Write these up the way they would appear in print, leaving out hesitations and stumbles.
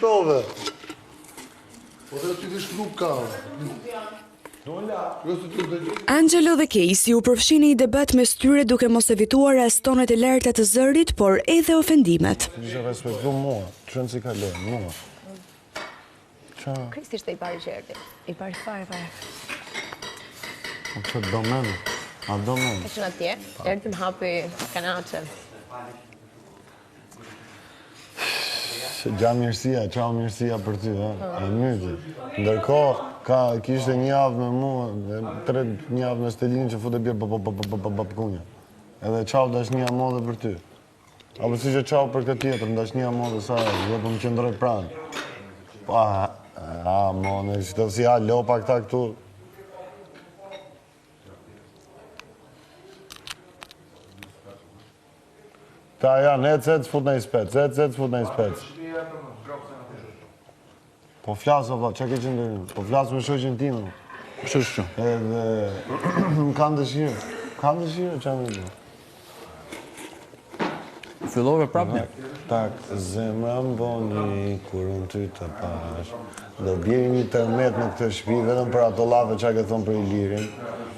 fitove. Po dhe ti vish nuk ka. Angelo dhe Keisi u përfshinë në një debat mes tyre duke mos evituar as tonet e larta të zërit, por edhe ofendimet. Kisha respektu mua, qënë si kaloj, mua. Qa? Kristi ishte i pari që erdhi. I pari fare fare. Po që do men, a do men. Ka qenë atje, erdhi më hapi kanaçe. Gja mirësia, qa mirësia për ty, ha? E myti. Ndërkohë, ka, kishte një javë me mua, dhe tre një javë me Stelinin që fute bjerë, bë, bë, bë, bë, bë, bë, kunja. Edhe qau dashnia modhe për ty. Apo si që qau për këtë tjetër, dashnia modhe sa e, dhe po më qëndroj pranë. Po, a, a, mo, në që të si a, lopa këta këtu. Ta janë, ec, ec, fut në i spec, ec, ec, fut në i spec. Po flas, o vlla, që ke që ndërë? Po flas me shoqen time. Kush është kjo? Edhe, më kanë dëshirë, kanë dëshirë, që më bë? Fillove prapë një. Tak, zemra më boni, kur unë ty të pash. Do bjeri një tërmet në këtë shtëpi vetëm për ato llafe çka ke thonë për Ilirin.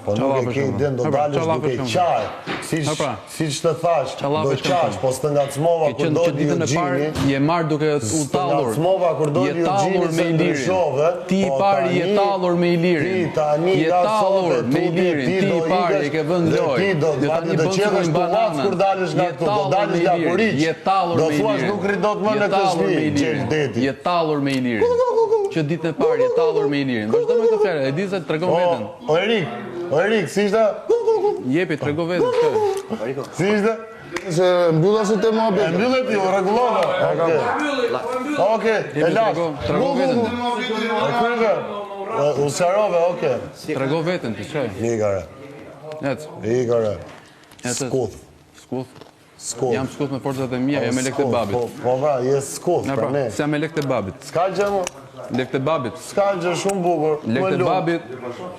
Po nuk e ke idenë, do pra, dalësh duke qarë. Siç pra. siç të thash, do qash, po s'të ngacmova kur doli ditën e parë je marrë duke u tallur. S'të ngacmova kur doli Eugjini se ndryshove. Ti i po pari je tallur me Ilirin. Ti tani je nga sot tallur e me tutje Ilirin. ti Ti do i pari ikësh e ke vënë dhe lojë. ti do Dhe madje tani do bën sikur qethesh i tullac bananën. kur dalësh nga Je këtu, do tallur me dalësh Ilirin. lakuriq. Je tallur Do me thuash Ilirin. nuk rri dot më Je në këtë tallur me shtëpi, Ilirin. Xheldeti. Je tallur me Ilirin. Që ditën e parë je tallur me Ilirin. Vazhdo me këtë fjalë, e di se tregon O, veten. o Erik, o Erik, si ishte? Jepi, trego veten. çka? Si ishte? Se mbylla se te E muhabet. mbylle ti, u rregullove. Okej. Okej, e Jepi, lash. trego, trego veten. E kryve. U sqarove, okej. Trego veten ti, çka? Ika re. Ec. Ika re. Ec. Skuth. Skuth. Skuth. Jam skuth me forcat e mia, jo me lekët e Skuth, babit. Po, po pra, je skuth, Na pra pra, ne. s'jam me lekët e babit. S'ka gjë më. Lekët e babit. S'ka gjë shumë bukur. Më Lekët e lum. babit.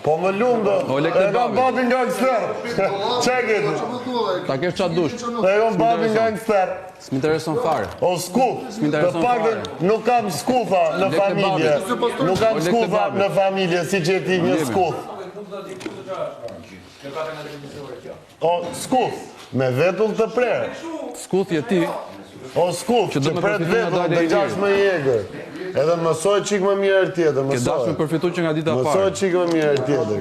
Po më lum do. O, lekët e E kam babit. babin gangster. Çe ke ti? Ta kesh ç'a dush. E kam babin gangster. S'm intereson fare. O skuth. S'm intereson Të paktën fare. nuk kam skutha në Lekët e familje. babit. Nuk kam O, lekët e skutha babit. në familje, siç je ti një Jepi. skuth. O skuth, me vetull të prerë. Skuth je ti. O skuth, Që do që me pret përfitu nga vetull, dalja të e gjash Ilirit. më i egër. Edhe mësoj çik më mirë herë tjetër, Ke mësoj. dashur me përfitu që nga dita e Mësoj parë. çik më mirë herë tjetër.